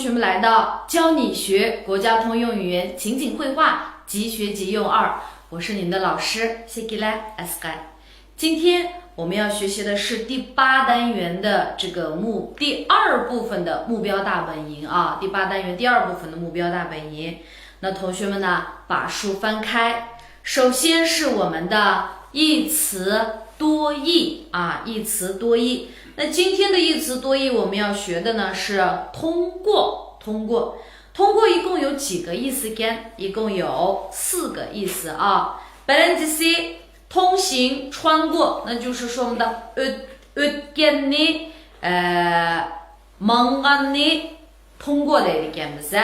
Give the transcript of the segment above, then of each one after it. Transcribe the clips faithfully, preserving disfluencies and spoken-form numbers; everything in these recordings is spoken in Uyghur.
同学们来到教你学国家通用语言情景会话，即学即用二，我是您的老师谢吉拉 Asqar。今天我们要学习的是第八单元的这个目第二部分的目标大本营啊，第八单元第二部分的目标大本营。那同学们呢，把书翻开，首先是我们的一词多义啊，一词多义。那今天的一词多义我们要学的呢是通过，通过，通过一共有几个意思间？一共有四个意思啊。本来就是通行穿过，那就是说我们的 ئۆت ئۆتكەننى، ئە، ماڭغاننى 通过 دەيدىكەنمىز.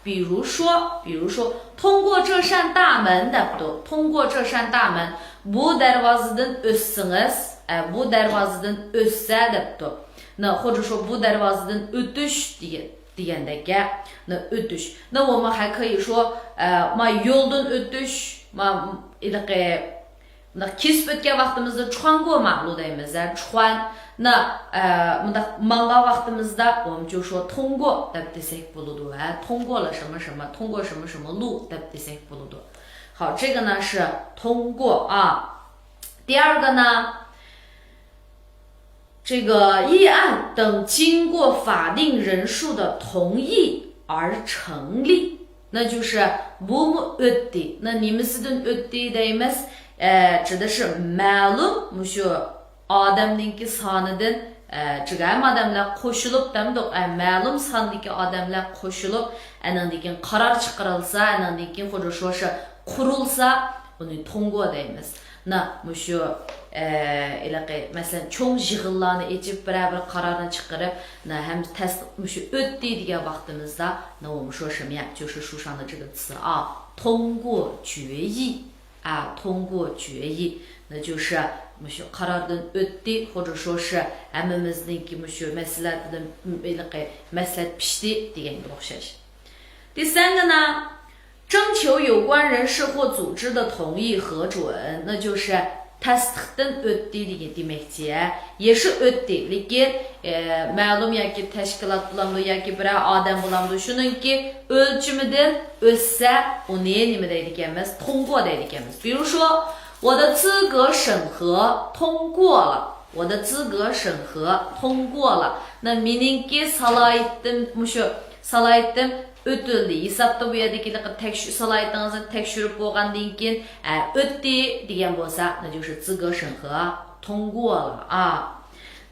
比如说，比如说，通过这扇大门 دەپتۇ. 通过这扇大门، بۇ دەرۋازىدىن ئۆتسىڭىز، ئە، بۇ دەرۋازىدىن ئۆتسە دەپتۇ. 那或者说 بۇ دەرۋازىدىن ئۆتۈش دېگەن، دېگەندەك. 那 ئۆتۈش. 那我们还可以说، ئە، ما يولدىن ئۆتۈش، ما ھېلىقى مۇنداق كېسىپ ئۆتكەن ۋاقتىمىزدا 穿过马路 دەيمىز، ھە، 穿. 那، ئە، مۇنداق ماڭغان ۋاقتىمىزدا 我们就说通过 دەپ دېسەك بولىدۇ، ھە، 通过了什么什么، 通过什么什么路 دەپ دېسەك بولىدۇ. 好，这个呢是通过啊。第二个呢， 这个议案等经过法定人数的同意而成立。 那就是 بۇمۇ ئۆتتى. 那 نېمىسىدىن ئۆتتى دەيمىز؟ ئە، 指的是 مەلۇم مۇشۇ ئادەمنىڭكى سانىدىن، ئە، 这个 ھەممە ئادەملەر قوشۇلۇپ دەمدۇق، ئە، مەلۇم ساندىكى ئادەملەر قوشۇلۇپ، ئەنىڭدىن كېيىن قارار چىقىرىلسا، ئەنىڭدىن كېيىن 或者说是 قۇرۇلسا، ئۇنى 通过 دەيمىز. 那 مۇشۇ، ئە، ھېلىقى، مەسىلەن، چوڭ يىغىنلارنى ئېچىپ، بىرەر بىر قارارنى چىقىرىپ، 那 ھەم تەستىق، مۇشۇ ئۆتتى دېگەن ۋاقتىمىزدا، 那我们说什么呀？就是书上的这个词啊，通过决议啊，通过决议，那就是 مۇشۇ قاراردىن ئۆتتى، 或者说是 ھەممىمىزنىڭكى مۇشۇ مەسلىھەتىدىن، ھېلىقى، مەسلىھەت پىشتى دېگەنگە ئوخشاش. 第三个呢， 征求有关人士或组织的同意核准， 那就是 تەستىقتىن ئۆتتى دېگەن دېمەكچى. 也是 ئۆتتى، لېكىن، ئە، مەلۇم ياكى تەشكىلات بولامدۇ ياكى بىرەر ئادەم بولامدۇ، شۇنىڭكى ئۆلچىمىدىن ئۆتسە، ئۇنى نېمە دەيدىكەنمىز؟ 通过 دەيدىكەنمىز. 比如说，我的资格审核通过了。 我的资格审核通过了. 那 مېنىڭكى سالاھىيىتىم، مۇشۇ سالاھىيىتىم ئۆتۈلدى. ھېسابتا بۇ يەردىكى تەكشۈ-، سالاھىيىتىڭىزنى تەكشۈرۈپ بولغاندىن كېيىن، ئە، ئۆتتى دېگەن بولسا، 那就是资格审核通过了啊.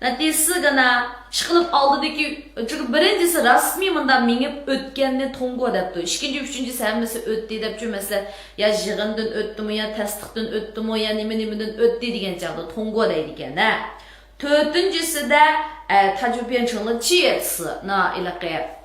那 第四个呢، ئىشقىلىپ ئالدىدىكى، چۈنكى بىرىنچىسى رەسمىي مۇنداق مېڭىپ ئۆتكەننى 通过 دەپتۇ. ئىككىنچى، ئۈچىنچىسى ھەممىسى ئۆتتى دەپچۇ، مەسىلەن، يا يىغىندىن ئۆتتىمۇ، يا تەستىقتىن ئۆتتىمۇ، يا نېمە نېمىدىن ئۆتتى دېگەن چاغدا 通过 دەيدىكەن، ھە. تۆتىنچىسىدە، ئە، 它就变成了介词، 那 ھېلىقى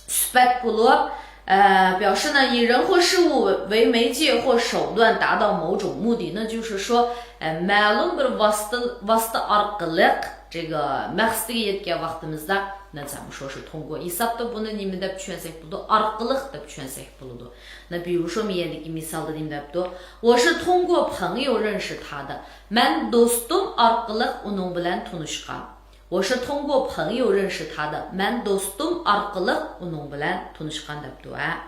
سۈپەت بولۇپ، ئە، 表示呢以人或事物为媒介或手段达到某种目的，那就是说，ئە، مەلۇم بىر ۋاسىتە، ۋاسىتە ئارقىلىق 这个 مەقسىتىگە يەتكەن ۋاقتىمىزدا، 那咱们说是通过. ھېسابتا بۇنى نېمە دەپ چۈشەنسەك بولىدۇ؟ ئارقىلىق دەپ چۈشەنسەك بولىدۇ. 那 比如说 مۇ يەردىكى مىسالدا نېمە دەپتۇ؟ 我是通过朋友认识他的. مەن دوستۇم ئارقىلىق ئۇنىڭ بىلەن تونۇشقان. 我是通过朋友认识他的. مەن دوستۇم ئارقىلىق ئۇنىڭ بىلەن تونۇشقان دەپتۇ، ھە.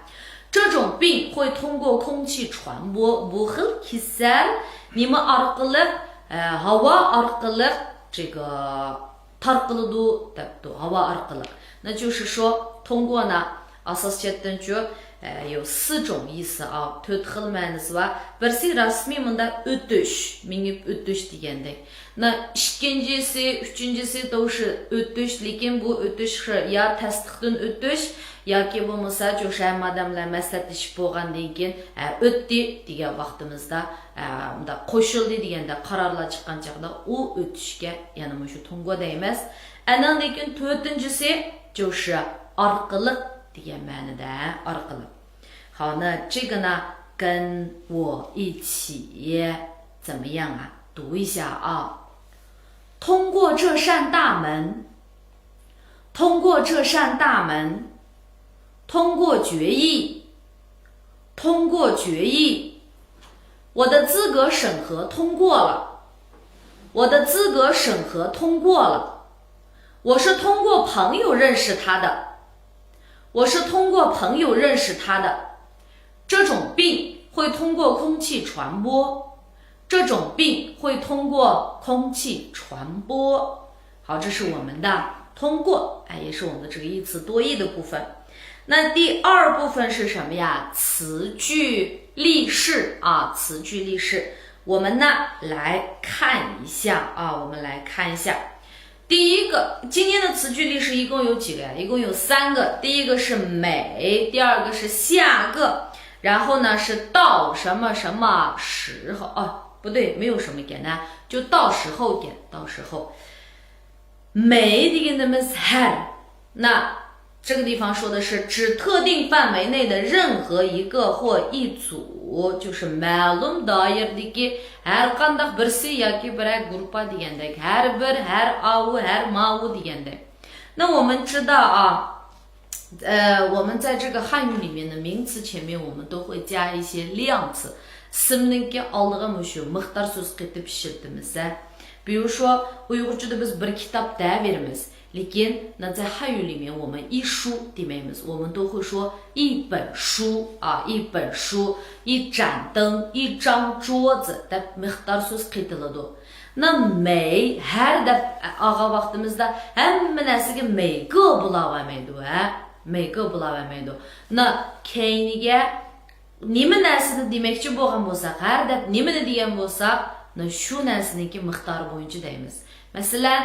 这种病会通过空气传播. بۇ خىل كېسەل نېمە ئارقىلىق؟ ئە، ھاۋا ئارقىلىق، 这个 تارقىلىدۇ دەپتۇ، ھاۋا ئارقىلىق. 那就是说通过 نى ئاساسىي جەھەتتىنچۇ، ئە، 有四种意思 ئا، تۆت خىل مەنىسى بار. بىرسى رەسمىي مۇنداق ئۆتۈش، مېڭىپ ئۆتۈش دېگەندەك. 那 ئىككىنچىسى، ئۈچىنچىسى 都是 ئۆتۈش، لېكىن بۇ ئۆتۈش يا تەستىقتىن ئۆتۈش ياكى بولمىسا 就是 ھەممە ئادەملەر مەسلىھەتلىشىپ بولغاندىن كېيىن، ئە، ئۆتتى دېگەن ۋاقتىمىزدا، ئە، مۇنداق قوشۇلدى دېگەندە قارارلار چىققان چاغدا ئۇ ئۆتۈشكە يەنە مۇشۇ 通过 دەيمىز. ئەنىڭدىن كېيىن تۆتىنچىسى 就是 ئارقىلىق دېگەن مەنىدە، ئارقىلىق. 好，那这个呢，跟我一起怎么样啊？读一下啊。通过这扇大门，通过这扇大门，通过决议，通过决议，我的资格审核通过了，我的资格审核通过了，我是通过朋友认识他的，我是通过朋友认识他的。这种病会通过空气传播。这种病会通过空气传播。好，这是我们的通过，哎，也是我们的这个一词多义的部分。那第二部分是什么呀？词句例式啊，词句例式。我们呢来看一下啊，我们来看一下。第一个，今天的词句例式一共有几个呀？一共有三个。第一个是每，第二个是下个，然后呢是到什么什么时候？哦，不对，没有什么简单，就到时候点，到时候。每 دېگىنىمىز ھەر. 那这个地方说的是指特定范围内的任何一个或一组，就是 مەلۇم دائىرىدىكى ھەر قانداق بىرسى ياكى بىرەر گۇرۇپپا دېگەندەك، ھەر بىر، ھەر ئاۋۇ، ھەر ماۋۇ دېگەندەك. 那我们知道啊，呃，我们在这个汉语里面的名词前面，我们都会加一些量词。 ئىسىمنىڭكى ئالدىغا مۇشۇ مىقدار سۆز قېتىپ ئىشلىتىمىز-ھە. 比如说ئۇيغۇرچىدا بىز بىر كىتاب دەۋېرىمىز، لېكىن 那在汉语里面我们一书 دېمەيمىز، 我们都会说一本书啊，一本书，一盏灯，一张桌子 دەپ مىقدار سۆز قېتىلىدۇ. 那每 ھەر دەپ ئالغان ۋاقتىمىزدا ھەممە نەرسىگە 每个 بولاۋەرمەيدۇ-ھە، 每个 بولاۋەرمەيدۇ. 那 كەينىگە نېمە نەرسىنى دېمەكچى بولغان بولساق، ھەر دەپ نېمىنى دېگەن بولساق، 那 شۇ نەرسىنىڭكى مىقدارى بويىچە دەيمىز. مەسىلەن،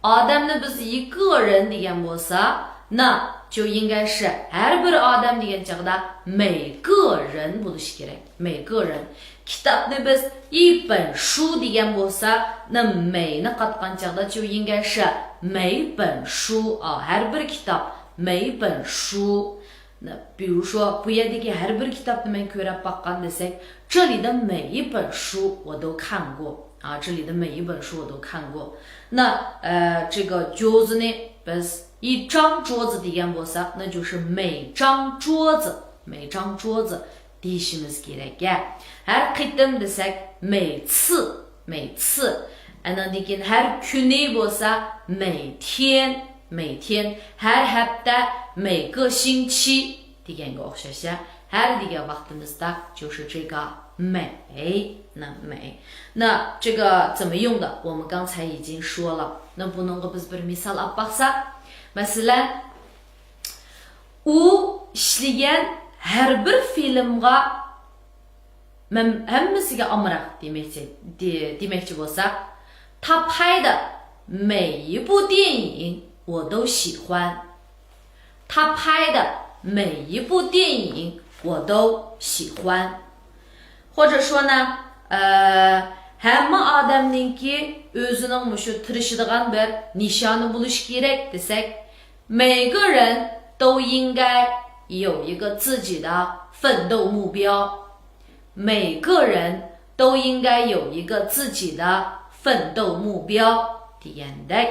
ئادەمنى بىز 一个人 دېگەن بولساق، 那就应该是 ھەر بىر ئادەم دېگەن چاغدا 每个人 بولۇشى كېرەك. 每个人. كىتابنى بىز 一本书 دېگەن بولساق، 那 每نى قاتقان چاغدا 就应该是 每本书 ئا، ھەر بىر كىتاب 每本书. 那比如说 بۇ يەردىكى ھەر بىر كىتابنى مەن كۆرۈپ باققان دېسەك، 这里的每一本书我都看过. 啊，这里的每一本书我都看过. 那，呃，这个桌子呢， بىز 一张桌子 دېگەن بولساق، 那就是 每张桌子، 每张桌子 دېيىشىمىز كېرەك-ھە. ھەر قېتىم دېسەك، 每次، 每次. ئاندىن كېيىن ھەر كۈنى بولسا، 每天، 每天. ھەر ھەپتە، 每个星期 دېگەنگە ئوخشاش-ھە. ھەر دېگەن ۋاقتىمىزدا 就是这个 每، 那 每. 那这个怎么用的？我们刚才已经说了。 那 بۇنىڭغا بىز بىر مىسال ئاپ باقساق، مەسىلەن، ئۇ ئىشلىگەن ھەر بىر فىلىمغا مەن ھەممىسىگە ئامراق دېمەكچى، دې-، دېمەكچى بولساق، 他拍的每一部电影我都喜欢. 他拍的每一部电影我都喜欢. 或者说呢، ئە، ھەممە ئادەمنىڭكى ئۆزىنىڭ مۇشۇ تىرىشىدىغان بىر نىشانى بولۇشى كېرەك دېسەك، 每个人都应该有一个自己的奋斗目标。每个人都应该有一个自己的奋斗目标 دېگەندەك.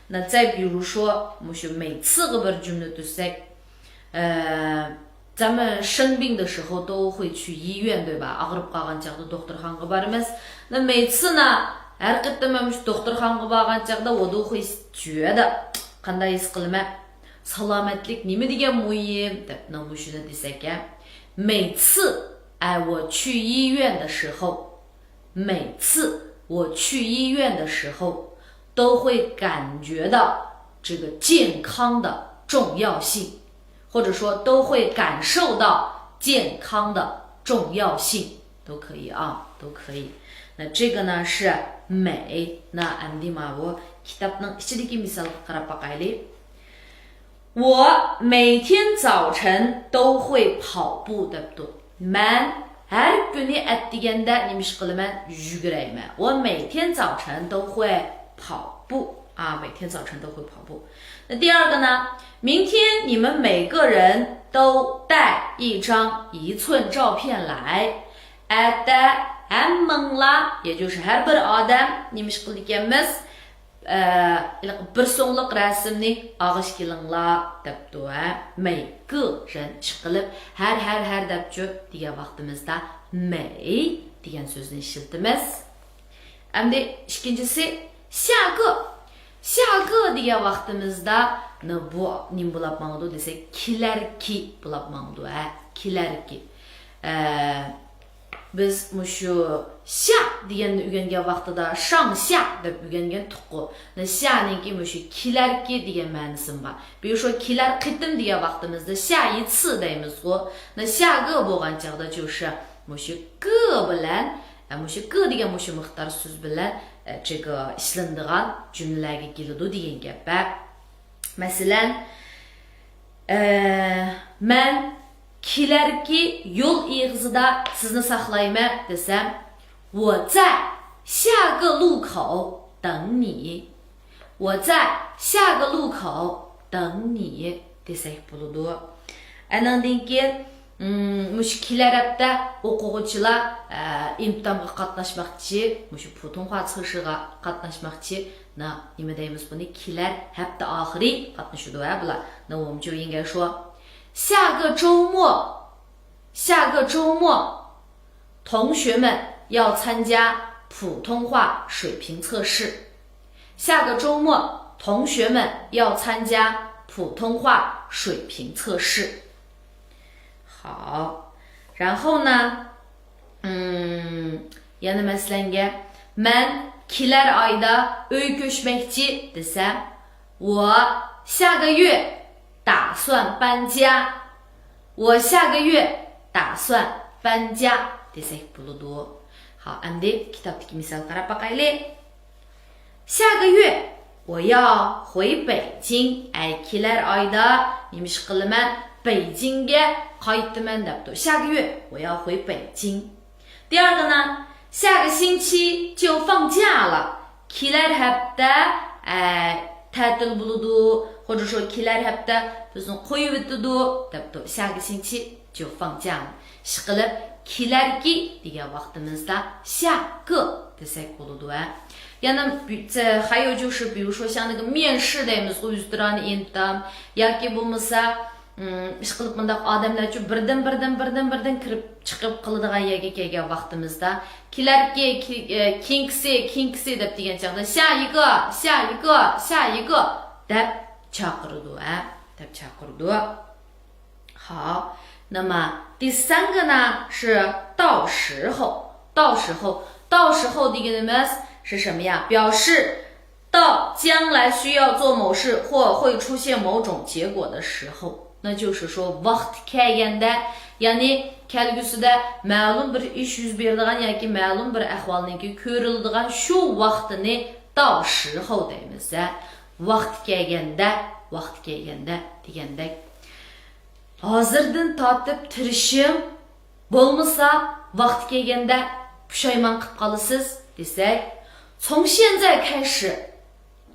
那再比如说، مۇشۇ 每次 غا بىر جۈملە تۈزسەك، ئە، 咱们生病的时候都会去医院، 对吧؟ ئاغرىپ قالغان چاغدا دوختۇرخانىغا بارىمىز. 那每次呢، ھەر قېتىم مەن مۇشۇ دوختۇرخانىغا بارغان چاغدا 我都会觉得، قانداق ھېس قىلىمەن؟ سالامەتلىك نېمە دېگەن مۇھىم دەپ، 那 مۇشۇنى دېسەك-ھە. 每次، ئە، 我去医院的时候， 每次我去医院的时候，都会感觉到这个健康的重要性，或者说都会感受到健康的重要性，都可以啊，都可以。那这个呢是每，那 ئەمدى ماۋۇ كىتابنىڭ ئىچىدىكى مىسالغا قاراپ باقايلى. 我每天早晨都会跑步 دەپتۇ. مەن ھەر كۈنى ئەتىگەندە نېمە ئىش قىلىمەن؟ يۈگۈرەيمەن. 我每天早晨都会跑步. 啊，每天早晨都会跑步。那第二个呢？明天你们每个人都带一张一寸照片来。 ئەتە ھەممىڭلار، 也就是 ھەر بىر ئادەم نېمە ئىش قىلىدىكەنمىز؟ ئە، بىر سوملۇق رەسىمنى ئالغىلى كېلىڭلار دەپتۇ-ھە. 每个人 ئىشقىلىپ، ھەر، ھەر، ھەر دەپچۇ دېگەن ۋاقتىمىزدا 每 دېگەن سۆزنى ئىشلىتىمىز. ئەمدى ئىككىنچىسى، 下个. 下个 دېگەن ۋاقتىمىزدا نى بۇ نېمە بولاپ ماڭىدۇ دېسەك، كېلەركى بولاپ ماڭىدۇ، ھە، كېلەركى. ئە، بىز مۇشۇ شيا دېگەننى ئۆگەنگەن ۋاقتىدا شاڭ شيا دەپ ئۆگەنگەنتۇققۇ. نى شيانىڭكى مۇشۇ كېلەركى دېگەن مەنىسىمۇ بار. بىر شۇ كېلەر قېتىم دېگەن ۋاقتىمىزدا شيا يىچى دەيمىزغۇ. نى شيا گې بولغان چاغدا چۇ شى مۇشۇ گ بىلەن، ئە، مۇشۇ گ دېگەن مۇشۇ مىقدار سۆز بىلەن، ئە، چېگا ئىشلىنىدىغان جۈملىلەرگە كېلىدۇ دېگەن گەپ. مەسىلەن، ئە، مەن كېلەركى يول ئېغىزىدا سىزنى ساقلايمەن دېسەم، 我在下个路口等你. 我在下个路口等你 دېسەك بولىدۇ. ئەنىڭدىن كېيىن، مم، مۇشۇ كېلەر ھەپتە ئوقۇغۇچىلار، ئە، ئىمتىھانغا قاتناشماقچى، مۇشۇ پۇتۇڭخۇا چېخىشىغا قاتناشماقچى. نا، نېمە دەيمىز بۇنى؟ كېلەر ھەپتە ئاخىرى قاتنىشىدۇ، ھە، بۇلار. 那我们就应该说，下个周末，下个周末，同学们要参加普通话水平测试。 下个周末，同学们要参加普通话水平测试。好，然后呢，嗯，يەنە مەسىلەنگە، مەن كېلەر ئايدا ئۆي كۆچمەكچى دېسەم، 我下个月打算搬家。 我下个月打算搬家 دېسەك بولىدۇ. ھا، ئەمدى كىتابتىكى مىسالغا قاراپ باقايلى. 下个月我要回北京. ئەي، كېلەر ئايدا نېمە ئىش قىلىمەن؟ بېيجىڭگە قايتىمەن دەپتۇ. 下个月我要回北京. 第二个呢，下个星期就放假了. كېلەر ھەپتە، ئە، تەتىل بولىدۇ، 或者说 كېلەر ھەپتە بىزنى قويۇۋېتىدۇ دەپتۇ. 下个星期就放假了. ئىشقىلىپ، كېلەركى دېگەن ۋاقتىمىزدا 下个 دېسەك بولىدۇ، ھە. يەنە بى-، 还有就是، 比如说像那个面试 دەيمىزغۇ، يۈزتۇرانە ئىمتىھان ياكى بولمىسا، ئىم، ئىشقىلىپ مۇنداق ئادەملەرچۇ بىردىن، بىردىن، بىردىن، بىردىن كىرىپ چىقىپ قىلىدىغان يەرگە كەلگەن ۋاقتىمىزدا، كېلەركى، كى-، ئە، كېيىنكىسى، كېيىنكىسى دەپ دېگەن چاغدا، 下一个، 下一个، 下一个 دەپ چاقىرىدۇ، ھە، دەپ چاقىرىدۇ. 好，那么第三个呢是到时候，到时候，到时候 دېگىنىمىز 是什么呀？表示 到将来需要做某事或会出现某种结果的时候，那就是说 ۋاقتى كەلگەندە، يەنى كەلگۈسىدە مەلۇم بىر ئىش يۈز بېرىدىغان ياكى مەلۇم بىر ئەھۋالنىڭكى كۆرۈلىدىغان شۇ ۋاقتىنى 到时候 دەيمىز، ھە. ۋاقتى كەلگەندە، ۋاقتى كەلگەندە دېگەندەك. ھازىردىن تارتىپ تىرىشىڭ، بولمىسا ۋاقتى كەلگەندە پۇشايمان قىپ قالىسىز دېسەك، 从现在开始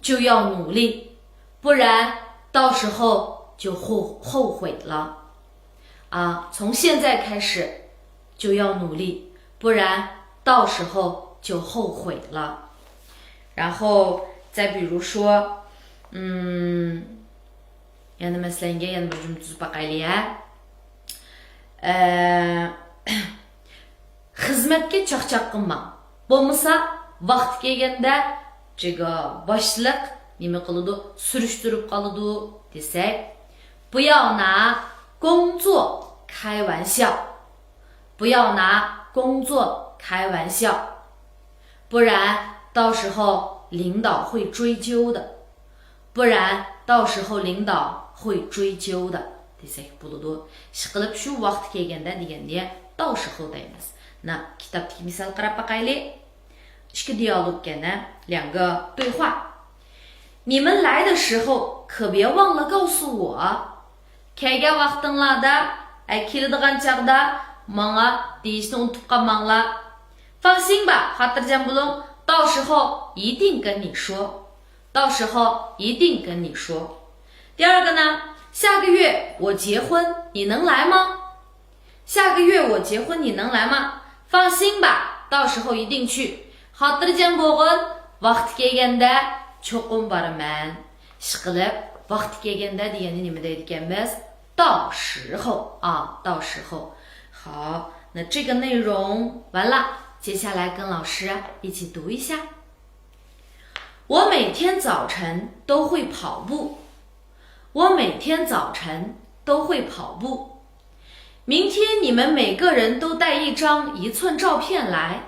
就要努力，不然到时候就后-后悔了。啊，从现在开始就要努力，不然到时候就后悔了。然后再比如说，嗯， يەنە مەسىلەنگە يەنە بىر جۈملە تۈزۈپ باقايلى، ھە. ئە، خىزمەتكە چاقچاق قىلماڭ. بولمىسا، ۋاقتى كەلگەندە، جىگا باشلىق نېمە قىلىدۇ؟ سۈرۈشتۈرۈپ قالىدۇ دېسەك، 不要拿工作开玩笑。不要拿工作开玩笑。 不然到时候领导会追究的。不然到时候领导会追究的 دېسەك بولىدۇ. ئىشقىلىپ شۇ ۋاقتى كەلگەندە دېگەندە 到时候 دەيمىز. نا، كىتابتىكى مىسال قاراپ باقايلى. ئىككى دىيالوگ كەن، ھە؟ 两个对话。 你们来的时候可别忘了告诉我。 كەلگەن ۋاقتىڭلاردا، ئە، كېلىدىغان چاغدا ماڭا دېيىشنى ئۇنتۇپ قالماڭلار. 放心吧، خاتىرجەم بولۇڭ. 到时候一定跟你说。 到时候一定跟你说。 第二个呢，下个月我结婚，你能来吗？ 下个月我结婚，你能来吗？ 放心吧，到时候一定去。 خاتىرجەم بولغىن، ۋاقتى كەلگەندە چوقۇم بارىمەن. ئىشقىلىپ، ۋاقتى كەلگەندە دېگەننى نېمە دەيدىكەنمىز؟ 到时候 ئا، 到时候. 好，那这个内容完了，接下来跟老师一起读一下。 我每天早晨都会跑步，我每天早晨都会跑步。明天你们每个人都带一张一寸照片来。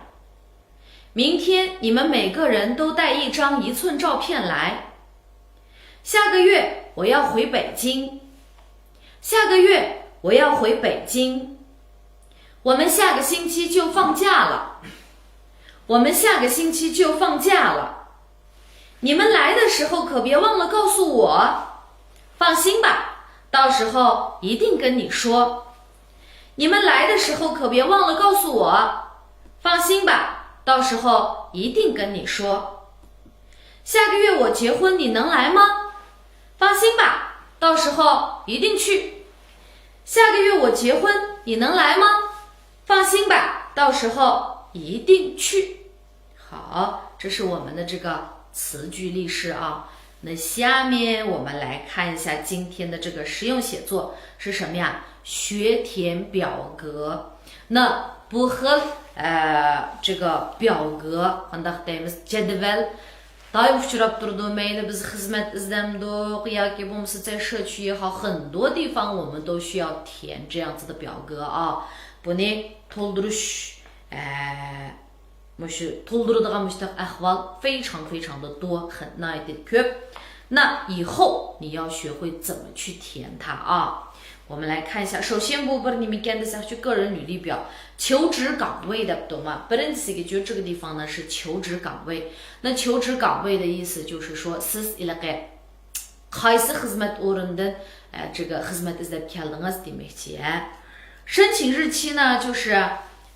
明天你们每个人都带一张一寸照片来。下个月我要回北京。下个月我要回北京。我们下个星期就放假了。我们下个星期就放假了。你们来的时候可别忘了告诉我。放心吧，到时候一定跟你说。你们来的时候可别忘了告诉我。放心吧，到时候一定跟你说。下个月我结婚，你能来吗？放心吧，到时候一定去。下个月我结婚，你能来吗？放心吧，到时候一定去。好，这是我们的这个词句例式啊。那下面我们来看一下今天的这个实用写作是什么呀？学填表格。那 بۇ خىل، ئە، 这个表格، قانداق دەيمىز، جەدۋەل دائىم ئۇچراپ تۇرىدۇ. مەيلى بىز خىزمەت ئىزدەمدۇق ياكى بولمىسا 在社区也好، 很多地方我们都需要填这样子的表格啊. بۇنى تولدۇرۇش، ئە، مۇشۇ تولدۇرىدىغان مۇشۇنداق ئەھۋال 非常非常的多، 很، ناھايىتى كۆپ. 那以后你要学会怎么去填它啊。 我们来看一下，首先 بۇ بىر نېمىكەن دېسەكچۇ، 个人履历表، 求职岗位 دەپتۇ ما. بىرىنچىسىگە 就这个地方呢是求职岗位. 那求职岗位的意思就是说 سىز ھېلىقى قايسى خىزمەت ئورنىدىن، ئە، 这个 خىزمەت ئىزدەپ كەلدىڭىز دېمەكچى، ھە. 申请日期呢就是،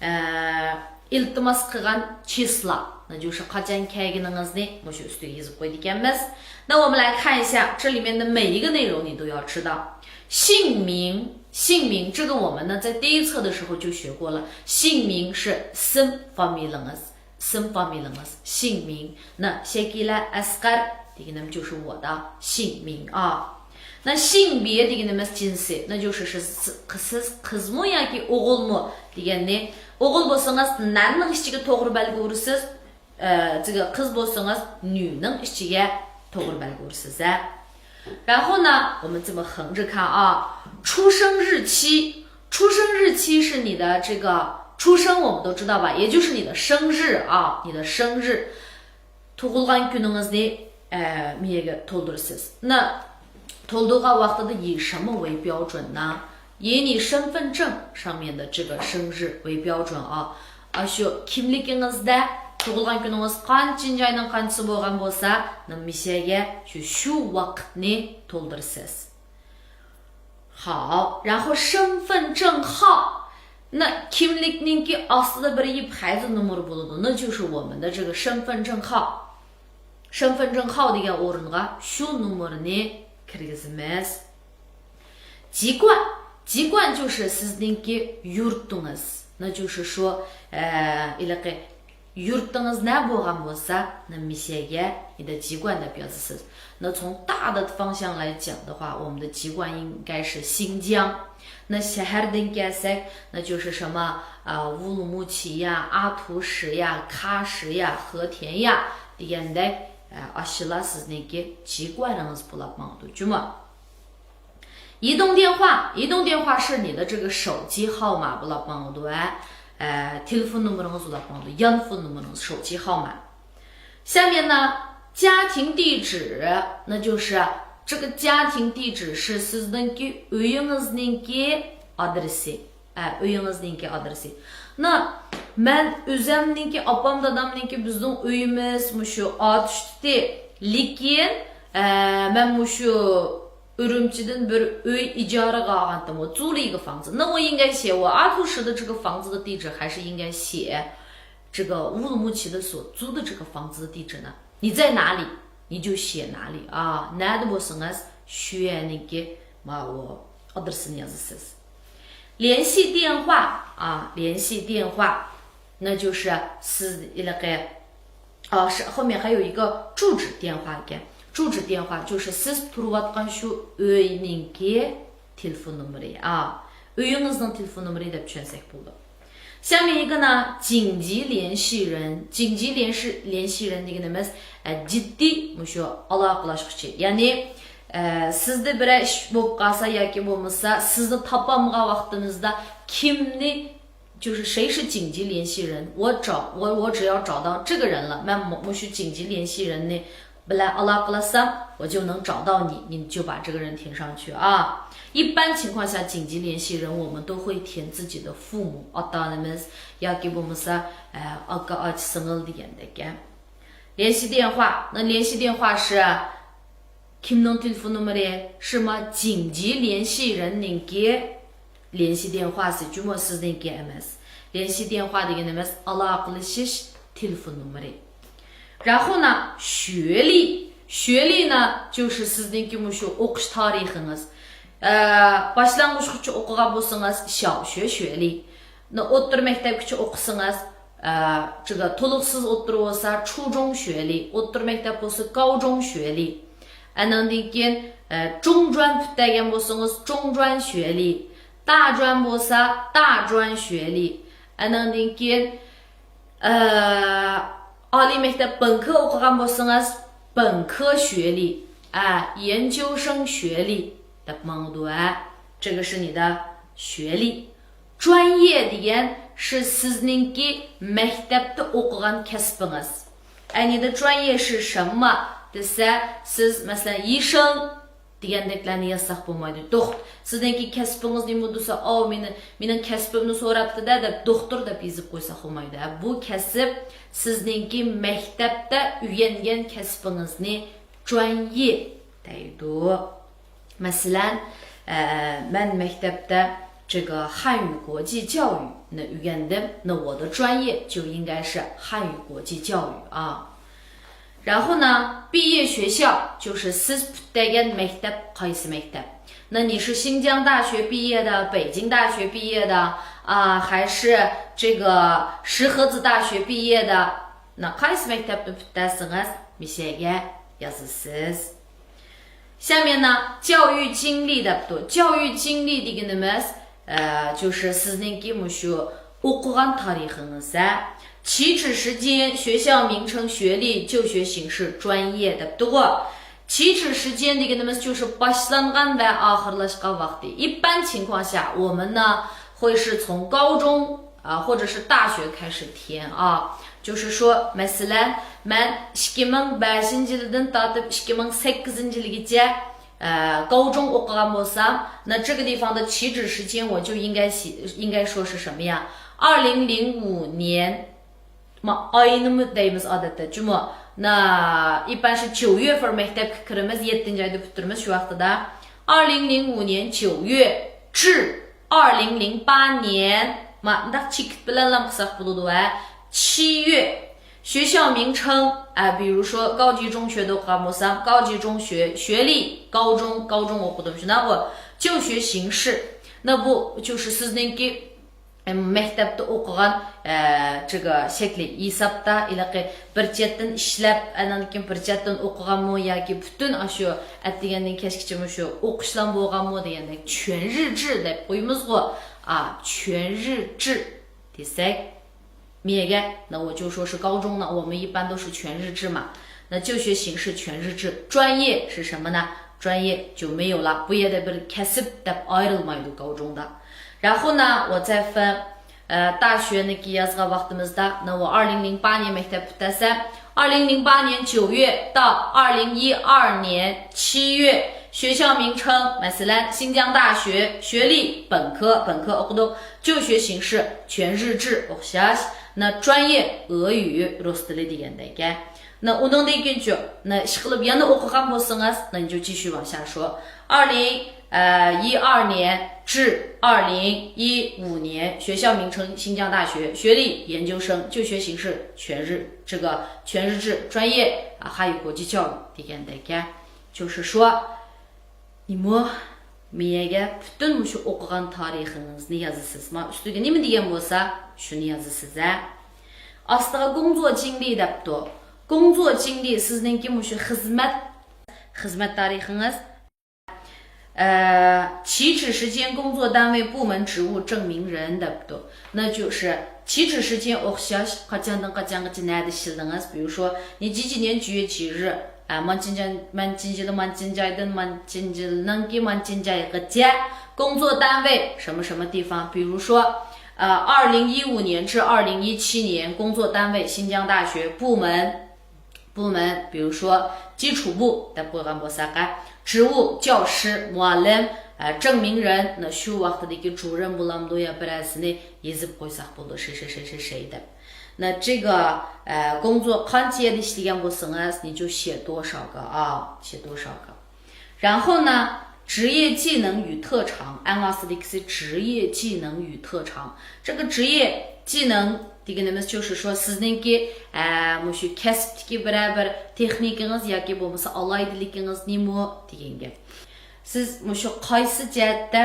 ئە، ئىلتىماس قىلغان چىسلا، 那就是 قاچان كەلگىنىڭىزنى مۇشۇ ئۈستىگە يېزىپ قويىدىكەنمىز. 那我们来看一下这里面的每一个内容你都要知道。姓名，姓名这个我们呢在第一册的时候就学过了。姓名是 ئىسىم فامىلىڭىز، ئىسىم فامىلىڭىز، 姓名. 那 شەكىلە ئەسقەر دېگىنىم 就是我的姓名啊. 那性别 دېگىنىمىز جىنسى، 那就是 是 سىز قىزمۇ ياكى ئوغۇلمۇ دېگەننى. ئوغۇل بولسىڭىز 男نىڭ ئىچىگە توغرا بەلگە ئۇرىسىز، ئە، 这个 قىز بولسىڭىز 女نىڭ ئىچىگە توغرا بەلگە ئۇرىسىز، ھە. 然后呢，我们这么横着看啊，出生日期，出生日期是你的这个出生，我们都知道吧，也就是你的生日啊，你的生日。 تۇغۇلغان كۈنىڭىزنى، ئە، مۇ يەرگە تولدۇرىسىز. 那 تولدۇرغان ۋاقتىدا 以什么为标准呢؟ 以你身份证上面的这个生日为标准啊. ئاشۇ كىملىكىڭىزدە تۇغۇلغان كۈنىڭىز قانچىنچى ئاينىڭ قانچىسى بولغان بولسا، 那 مۇشۇ يەرگە شۇ، شۇ ۋاقىتنى تولدۇرىسىز. 好，然后身份证号， 那 كىملىكنىڭكى ئاستىدا بىر يىپ خەيزى نومۇرى بولىدۇ. 那就是我们的这个身份证号. 身份证号 دېگەن ئورۇنغا شۇ نومۇرنى كىرگۈزىمىز. 籍贯، 籍贯 就是 سىزنىڭكى يۇرتىڭىز. 那就是说، ئە، ھېلىقى يۇرتىڭىز نە بولغان بولسا، 那 مۇشۇ يەرگە 你的籍贯 دەپ يازىسىز. 那从大的方向来讲的话，我们的籍贯应该是新疆。那 شەھەردىن كەلسەك، 那就是什么، ئە، 乌鲁木齐呀، 阿图什呀، 喀什呀، 和田呀 دېگەندەك، ئە، ئاشۇلار سىزنىڭكى 籍贯ىڭىز بولاپ ماڭىدۇ، جۇمۇ. 移动电话، 移动电话 是你的这个手机号码 بولاپ ماڭىدۇ، ئە، تېلېفون نومۇرىڭىز بولاپ ماڭىدۇ، يانفون نومۇرىڭىز، 手机号码. 下面呢，家庭地址， 那就是这个家庭地址 是 سىزنىڭكى ئۆيىڭىزنىڭكى ئادرېسى. ئە، ئۆيىڭىزنىڭكى ئادرېسى. 那 مەن ئۆزەمنىڭكى، ئاپام دادامنىڭكى، بىزنىڭ ئۆيىمىز مۇشۇ ئاتۇشتى. لېكىن، ئە، مەن مۇشۇ ئۈرۈمچىدىن بىر ئۆي ئىجارىگە ئالغانتىم، 我租了一个房子. 那我应该写我阿图什的这个房子的地址，还是应该写这个乌鲁木齐的所租的这个房子的地址呢？ 你在哪里，你就写哪里啊. نەدە بولسىڭىز، شۇ يەرنىڭكى ماۋۇ ئادرېسىنى يازىسىز. 联系电话啊، 联系电话، 那就是 سىز ھېلىقى، 啊، 是后面还有一个住址电话 ئىكەن. 住址电话 就是 سىز تۇرۇۋاتقان شۇ ئۆينىڭكى تېلېفون نومۇرى، ئا، ئۆيىڭىزنىڭ تېلېفون نومۇرى دەپ چۈشەنسەك بولىدۇ. 下面一个呢，紧急联系人. 紧急联系، 联系人 دېگىنىمىز، ئە، جىددىي مۇشۇ ئالاقىلاشقۇچى. يەنى ئە، سىزدە بىرەر ئىش بولۇپ قالسا ياكى بولمىسا سىزنى تاپالمىغان ۋاقتىمىزدا كىمنى، 就是谁是紧急联系人，我找我我只要找到这个人了，مەن مۇ- مۇشۇ 紧急联系人نى بىلەن ئالاقىلەشسەم، 我就能找到你，你就把这个人填上去啊。一般情况下，紧急联系人我们都会填自己的父母，ئاتا-ئانىمىز ياكى بولمىسا، ئە، ئاكا، ئاچا، سىڭىل دېگەندەك. 联系电话، 那联系电话是 كىمنىڭ تېلېفون نومۇرى؟ 是吗؟ 紧急联系人نىڭكى 联系电话سى، جۇمۇ سىزنىڭكى ئەمەس. 联系电话 دېگىنىمىز ئالاقىلىشىش تېلېفون نومۇرى. 然后呢،学历، 学历呢就是 سىزنىڭكى مۇشۇ ئوقۇش تارىخىڭىز. ئە، باشلانغۇچقىچە ئوقۇغان بولسىڭىز، 小学学历. 那 ئوتتۇرا مەكتەپكىچە ئوقۇسىڭىز، ئە، 这个 تولۇقسىز ئوتتۇرا بولسا، 初中学历، ئوتتۇرا مەكتەپ بولسا، 高中学历. ئاناندىن كېيىن، ئە، 中专 پۈتتۈرگەن بولسىڭىز، 中专学历، 大专 بولسا، 大专学历. ئاناندىن كېيىن، ئە، ئالىي مەكتەپ 本科 ئوقۇغان بولسىڭىز، 本科学历، ئە، 研究生学历 دەپ ماڭىدۇ، ئە. 这个是你的学历. 专业 دېگەن 是 سىزنىڭكى مەكتەپتە ئوقۇغان كەسپىڭىز. ئە، 你的专业是什么 دېسە، سىز، مەسىلەن، 医生 دېگەندەكلەرنى يازساق بولمايدۇ. دوخت-، سىزنىڭكى كەسپىڭىز نېمە دېسە، ئاۋۇ مېنى، مېنىڭ كەسپىمنى سوراپتۇ-دە دەپ، دوختۇر دەپ يېزىپ قويساق بولمايدۇ. بۇ كەسىپ سىزنىڭكى مەكتەپتە ئۆگەنگەن كەسپىڭىزنى 专业 دەيدۇ. مەسىلەن، ئە، مەن مەكتەپتە 这个汉语国际教育 نى ئۆگەندىم. 那我的专业就应该是汉语国际教育啊。 然后呢，毕业学校就是 سىز پۈتتۈرگەن مەكتەپ قايسى مەكتەپ؟ 那你是新疆大学毕业的，北京大学毕业的，啊，还是这个石河子大学毕业的？那 قايسى مەكتەپنى پۈتتۈرسىڭىز، مۇشۇ يەرگە يازىسىز. 下面呢，教育经历 دەپتۇ. 教育经历 دېگىنىمىز، ئە، 就是 سىزنىڭكى مۇشۇ ئوقۇغان تارىخىڭىز، ھە. 起止时间، 学校名称、学历、就学形式、专业 دەپتىغۇ. 起止时间 دېگىنىمىز 就是 باشلانغان ۋە ئاخىرلاشقان ۋاقتى. 一般情况下，我们呢会是从高中 啊，或者是大学开始填啊。 就是说، مەسىلەن، مەن ئىككى مىڭ بەشىنچى يىلدىن تارتىپ ئىككى مىڭ سەككىزىنچى يىلغىچە، ئە، 高中 ئوقۇغان بولسام، 那这个地方的起止时间我就应该写，应该说是什么呀？二零零五年 ما، ئاينىمۇ دەيمىز ئادەتتە، جۇمۇ. 那一般是 九月份 مەكتەپكە كىرىمىز، يەتتىنچى ئايدا پۈتتۈرىمىز شۇ ۋاقتىدا. 二零零五年九月至 二零零八年، ما، مۇنداق چېكىت بىلەنلا قىلساق بولىدۇ، ھە. 七月، 学校名称، ئە، 比如说 高级中学 دە ئوقۇغان بولسام، 高级中学، 学历، 高中، 高中 ئوقۇدۇم، شۇنداققۇ؟ 就学形式، 那 بۇ 就是 سىزنىڭكى، ئەم، مەكتەپتە ئوقۇغان، ئە، 这个 شەكلى ھېسابتا، ھېلىقى بىر چەتتىن ئىشلەپ، ئاندىن كېيىن بىر چەتتىن ئوقۇغانمۇ ياكى پۈتۈن ئاشۇ ئەتىگەندىن كەچكىچە مۇشۇ ئوقۇشلام بولغانمۇ دېگەندەك، 全日制 دەپ قويىمىزغۇ. ئا، 全日制 دېسەك، 那我就说是高中呢，我们一般都是全日制嘛。那就学形式全日制，专业是什么呢？专业就没有了， بۇ يەردە بىر كەسىپ دەپ ئايرىلمايدۇ 高中 دا. 然后呢，我再分，呃， 大学 نىكى يازغان ۋاقتىمىزدا، 那我二零零八年 مەكتەپ پۈتتۈرسەم، 二零零八年九月到二零一二年七月， 学校名称، مەسىلەن، 新疆大学، 学历本科، 本科 ئوقۇدۇق، 就学形式全日制 ئوخشاش، 那专业俄语، رۇس تىلى دېگەندەك. 那 ئۇنىڭدىن كېيىنچۇ، 那 ئىشقىلىپ يەنە ئوقۇغان بولسىڭىز، 那你就继续往下说。 二零一二年至二零一五年， 学校名称新疆大学， 学历研究生， 就学形式全日， 这个全日制， 专业啊， 汉语国际教育 دېگەندەك. 就是说، نېمە؟ مۇ يەرگە پۈتۈن مۇشۇ ئوقۇغان تارىخىڭىزنى يازىسىز. ما ئۈستىگە نېمە دېگەن بولسا، شۇنى يازىسىز، ھە. ئاستىغا 工作经历 دەپتۇ. 工作经历 سىزنىڭكى مۇشۇ خىزمەت، خىزمەت تارىخىڭىز. ئە، 起止时间، 工作单位、部门、职务证明人 دەپتۇ. 那就是 起止时间 ئوخشاش، قاچاندىن قاچانغىچە نەدە ئىشلىدىڭىز؟ 比如说，你几几年几月几日啊， مانچىنجاي، مانچىنجىلى، مانچىنجايدىن مانچىنجىلنىڭكى مانچىنجايغىچە 工作单位 什么什么地方，比如说，呃，二零一五年至二零一七年工作单位新疆大学部门部门，比如说基础部 دەپ قويغان بولساق، 职务教师، مۇئەللىم، 呃，证明人، 那 شۇ ۋاقتىدىكى 主任 بولامدۇ يا بىرەرسىنى يېزىپ قويساق بولىدۇ، 谁谁谁谁谁 دەپ. 那这个，呃，工作 قانچە يەردە ئىشلىگەن بولسىڭىز، 你就写多少个啊，写多少个。然后呢，职业技能与特长， ئەڭ ئاستىدىكىسى 职业技能与特长。 这个职业技能 دېگىنىمىز 就是说 سىزنىڭكى، ئە، مۇشۇ كەسىپتىكى بىرەر بىر تېخنىكىڭىز ياكى بولمىسا ئالاھىدىلىكىڭىزنىمۇ دېگەن گەپ. سىز مۇشۇ قايسى جەھەتتە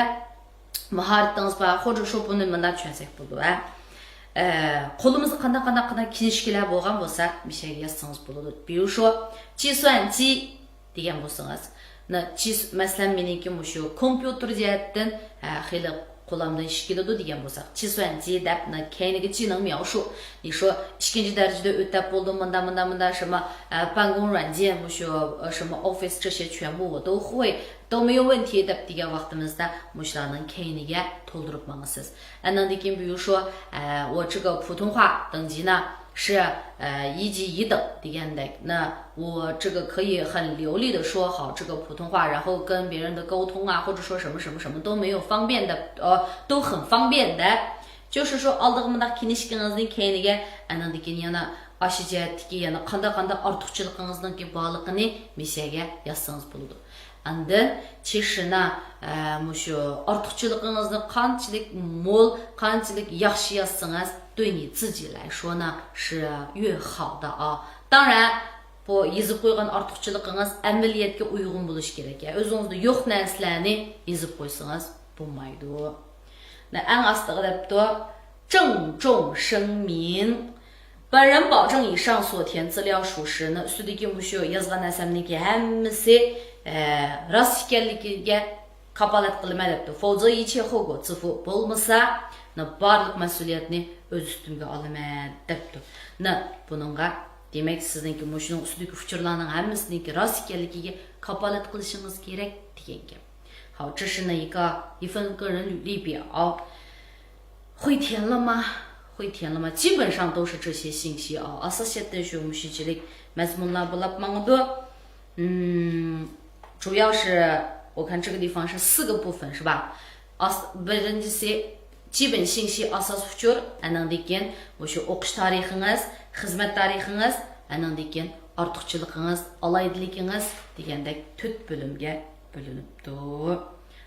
ماھارىتىڭىز بار، 或者说 بۇنى مۇنداق چۈشەنسەك بولىدۇ، ھە؟ ئە، قولىمىزدا قانداق، قانداق، قانداق كىنىشكىلەر بولغان بولسا، مۇشۇ يەرگە يازسىڭىز بولىدۇ. 比如说 计算机 دېگەن بولسىڭىز، 那计، مەسىلەن، مېنىڭكى مۇشۇ كومپيۇتېر جەھەتتىن، ھە، خېلى قولامدىن ئىش كېلىدۇ دېگەن بولساق، 计算机 دەپ، 那 كەينىگە 技能描述. 你说 ئىككىنچى دەرىجىدە ئۆتەپ بولدۇم، مۇنداق، مۇنداق، مۇنداق، 什么، ئە، 办公软件، مۇشۇ، ئە، 什么 Office 这些全部我都会، 都没有问题 دەپ دېگەن ۋاقتىمىزدا مۇشۇلارنىڭ كەينىگە تولدۇرۇپ ماڭىسىز. ئاندىن كېيىن 比如说، ئە، 我这个普通话等级呢 是，呃，一级乙等 دېگەندەك. 那我这个可以很流利的说好这个普通话，然后跟别人的沟通啊，或者说什么什么什么都没有方便的，呃，都很方便的。 就是说 ئالدىغا مۇنداق كىنىشكىڭىزنىڭ كەينىگە، ئاندىن كېيىن يەنە ئاشۇ جەھەتتىكى يەنە قانداق، قانداق ئارتۇقچىلىقىڭىزنىڭكى بارلىقىنى مىشەگە يازسىڭىز بولىدۇ. ئاندىن چىشىنا، ئە، مۇشۇ ئارتۇقچىلىقىڭىزنى قانچىلىك مول، قانچىلىك ياخشى يازسىڭىز، 对你自己来说呢是越好的啊。 当然، بۇ يېزىپ قويغان ئارتۇقچىلىقىڭىز ئەمەلىيەتكە ئۇيغۇن بولۇشى كېرەك. ئۆزىڭىزدە يوق نەرسىلەرنى يېزىپ قويسىڭىز بولمايدۇ. 那 ئەڭ ئاستىغا دەپتۇ، 郑重声明، 本人保证以上所填资料属实. 那 ئۈستىدىكى مۇشۇ يازغان نەرسەمنىڭكى ھەممىسى، ئە، راست ئىكەنلىكىگە كاپالەت قىلىمەن دەپتۇ. 否则一切后果自负. بولمىسا، 那 بارلىق مەسئۇلىيەتنى ئۆز ئۈستۈمگە ئالىمەن دەپتۇ. 那 بۇنىڭغا، دېمەك، سىزنىڭكى مۇشۇنىڭ ئۈستىدىكى ئۇچۇرلارنىڭ ھەممىسىنىڭكى راست ئىكەنلىكىگە كاپالەت قىلىشىڭىز كېرەك دېگەن گەپ. 好，这是呢一个一份个人履历表。 会填了吗？会填了吗？基本上都是这些信息啊。 ئاساسىيەتتە شۇ مۇشۇنچىلىك مەزمۇنلار بولاپ ماڭىدۇ. 嗯，主要是我看这个地方是四个部分，是吧？ ئاس-، بىرىنچىسى، 基本信息، ئاساس ئۇچۇر، ئاندىن كېيىن مۇشۇ ئوقۇش تارىخىڭىز، خىزمەت تارىخىڭىز، ئاندىن كېيىن ئارتۇقچىلىقىڭىز، ئالاھىدىلىكىڭىز دېگەندەك تۆت بۆلۈمگە بۆلۈنۈپتۇ.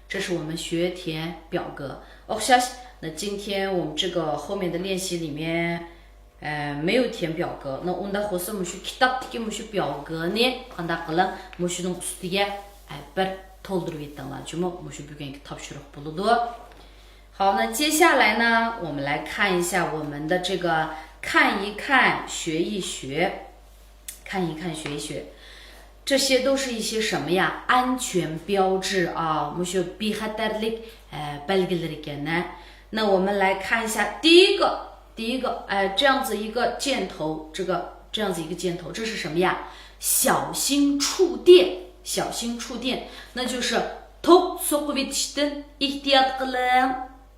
这是我们学填表格。 ئوخشاش، 那今天我们这个后面的练习里面， ئە، 没有填表格. 那 ئۇنداق بولسا مۇشۇ كىتابتىكى مۇشۇ 表格نى قانداق قىلىڭ؟ مۇشۇنىڭ ئۈستىگە، ئە، بىر تولدۇرۇۋېتىڭلار جۇمۇ، مۇشۇ بۈگۈنكى تاپشۇرۇق بولىدۇ. 好，那接下来呢，我们来看一下我们的这个看一看，学一学。 看一看，学一学。 这些都是一些什么呀？安全标志啊， مۇشۇ بىخەتەرلىك، ئە، بەلگىلىرى ئىكەن. 那我们来看一下第一个，第一个，呃，这样子一个箭头，这个，这样子一个箭头，这是什么呀？小心触电，小心触电，那就是 توك سوقۇۋېتىشتىن ئېھتىيات قىلىڭ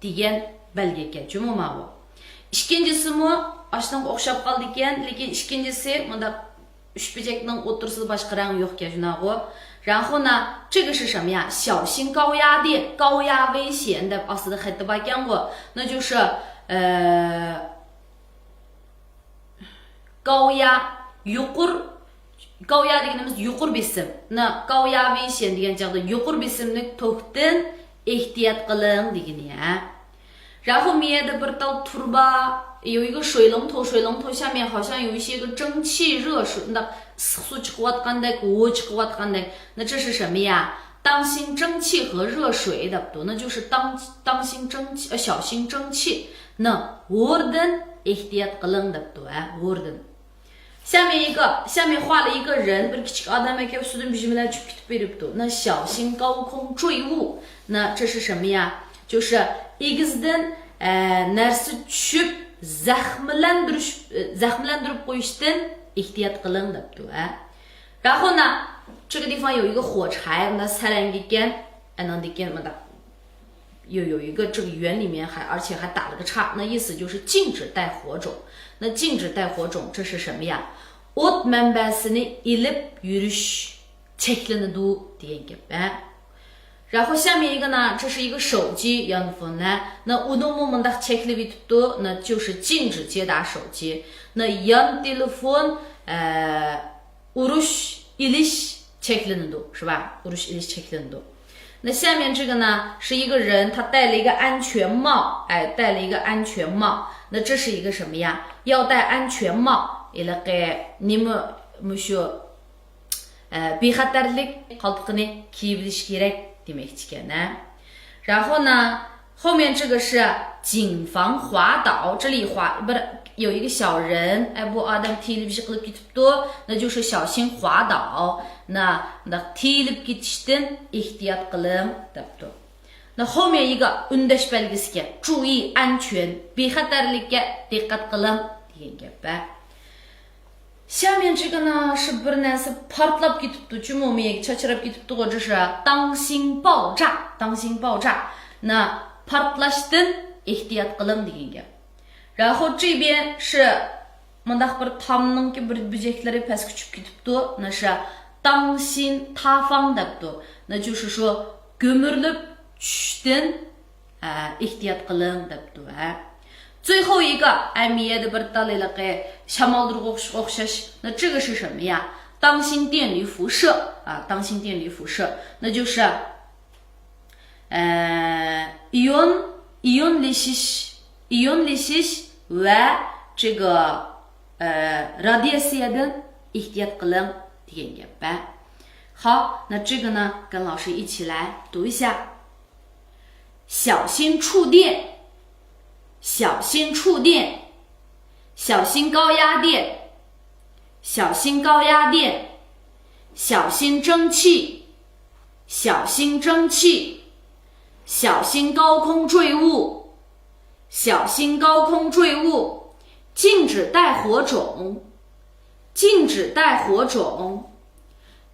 دېگەن بەلگە ئىكەن جۇمۇ ماۋۇ. ئىككىنچىسىمۇ ئاشۇنىڭغا ئوخشاپ قالىدىكەن، لېكىن ئىككىنچىسى مۇنداق ئۈچ بۆجەكنىڭ ئوتتۇرىسىدا باشقا رەڭ يوقكەن، شۇنداقغۇ؟ 然后呢，这个是什么呀？ 小心高压电，高压危险 دەپ ئاستىدا خەتتە باركەنغۇ. 那就是، ئە، 高压، يۇقىرى، 高压 دېگىنىمىز يۇقىرى بېسىم. 那 高压危险 دېگەن چاغدا يۇقىرى بېسىملىك توكتىن ئېھتىيات قىلىڭ دېگىنى، ھە. 然后 مۇ يەردە بىر تال تۇرۇبا، 有一个水龙头，水龙头下面好像有一些个蒸汽热水، ئىسسىق سۇ چىقىۋاتقاندەك، ھو چىقىۋاتقاندەك. 那这是什么呀？ 当心蒸汽和热水 دەپتۇ. 那就是当، 当心蒸汽، 呃，小心蒸汽. 那 ھوردىن ئېھتىيات قىلىڭ دەپتۇ، ھە، ھوردىن. 下面一个، 下面画了一个人، بىر كىچىك ئادەم ئىكەن، ئۈستىدىن بىژىمىلەر چۈشۈپ كېتىپ بېرىپتۇ. 那小心高空坠物. 那这是什么呀？ 就是 ئېگىزدىن، ئە، نەرسە چۈشۈپ زەخىملەندۈرۈش، ئە، زەخىملەندۈرۈپ قويۇشتىن ئېھتىيات قىلىڭ دەپتۇ، ھە. 然后呢，这个地方有一个火柴，那三连一个，哎，能的个么的，有有一个这个圆里面还而且还打了个叉，那意思就是禁止带火种。那禁止带火种，这是什么呀？ئوت مەنبەسىنى ئېلىپ يۈرۈش چەكلىنىدۇ دېگەن گەپ. 然后下面一个呢，这是一个手机 يانفون. 那ئۇنىڭمۇ مۇنداق چەكلىۋېتىپتۇ، 那就是禁止接打手机. 那 يان تېلېفون، 呃，ئۇرۇش ئېلىش چەكلىنىدۇ، 是吧؟ ئۇرۇش ئېلىش چەكلىنىدۇ. 那下面这个呢，是一个人，他戴了一个安全帽，哎，戴了一个安全帽。那这是一个什么呀？要戴安全帽， ھېلىقى نېمە مۇشۇ، ئە، بىخەتەرلىك قالپىقىنى كىيىۋېلىش كېرەك دېمەكچىكەن، ھە. 然后呢，后面这个是谨防滑倒，这里滑 بىر 有一个小人， ئە، بۇ ئادەم تېيىلىپ يىقىلىپ كېتىپتۇ، 那就是小心滑倒. 那 مۇنداق تېيىلىپ كېتىشتىن ئېھتىيات قىلىڭ دەپتۇ. 那后面一个 ئۈندەش بەلگىسىكەن، 注意安全، بىخەتەرلىككە دىققەت قىلىڭ دېگەن گەپ. 下面这个呢是 بىر نەرسە پارتلاپ كېتىپتۇ، 就 مومىيەگە چاچراپ كېتىپتۇغۇ، 这是当心爆炸، 当心爆炸. 那 پارتلاشتىن ئېھتىيات قىلىڭ دېگەن گەپ. 然后这边是 مۇنداق بىر تامنىڭكى بىر بۆجەكلىرى پەسكە چۈشۈپ كېتىپتۇ. 那是当心塌方 دەپتۇ. 那就是说 گۈمۈرۈلۈپ چۈشۈشتىن، ئە، ئېھتىيات قىلىڭ دەپتۇ، ھە. 最后一个 ئەمىيەدە بىر تال ھېلىقى شامالدۇرغۇغا ئوخشاش. 那这个是什么呀？当心电离辐射啊，当心电离辐射。 那就是 ئە، ئىيون، ئىيونلىشىش، ئىيونلىشىش ۋە 这个، ئە، رادىياتسىيەدىن ئېھتىيات قىلىڭ دېگەن گەپ. 好，那这个呢，跟老师一起来读一下。小心触电，小心触电，小心高压电，小心高压电，小心蒸汽， 小心蒸汽，小心高空坠物，小心高空坠物，禁止带火种，禁止带火种，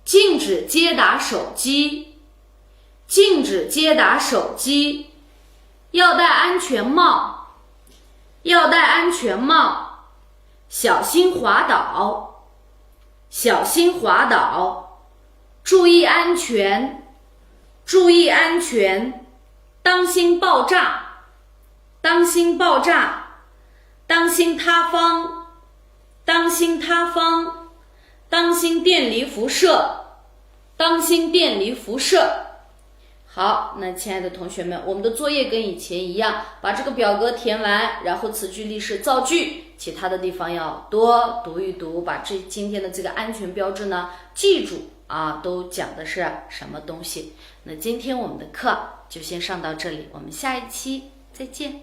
禁止接打手机，禁止接打手机，要戴安全帽，要戴安全帽，小心滑倒。 小心滑倒，注意安全，注意安全，当心爆炸，当心爆炸，当心塌方，当心塌方，当心电离辐射，当心电离辐射。 好，那亲爱的同学们，我们的作业跟以前一样，把这个表格填完，然后词句、例式、造句，其他的地方要多读一读，把这今天的这个安全标志呢记住啊，都讲的是什么东西。那今天我们的课就先上到这里，我们下一期再见。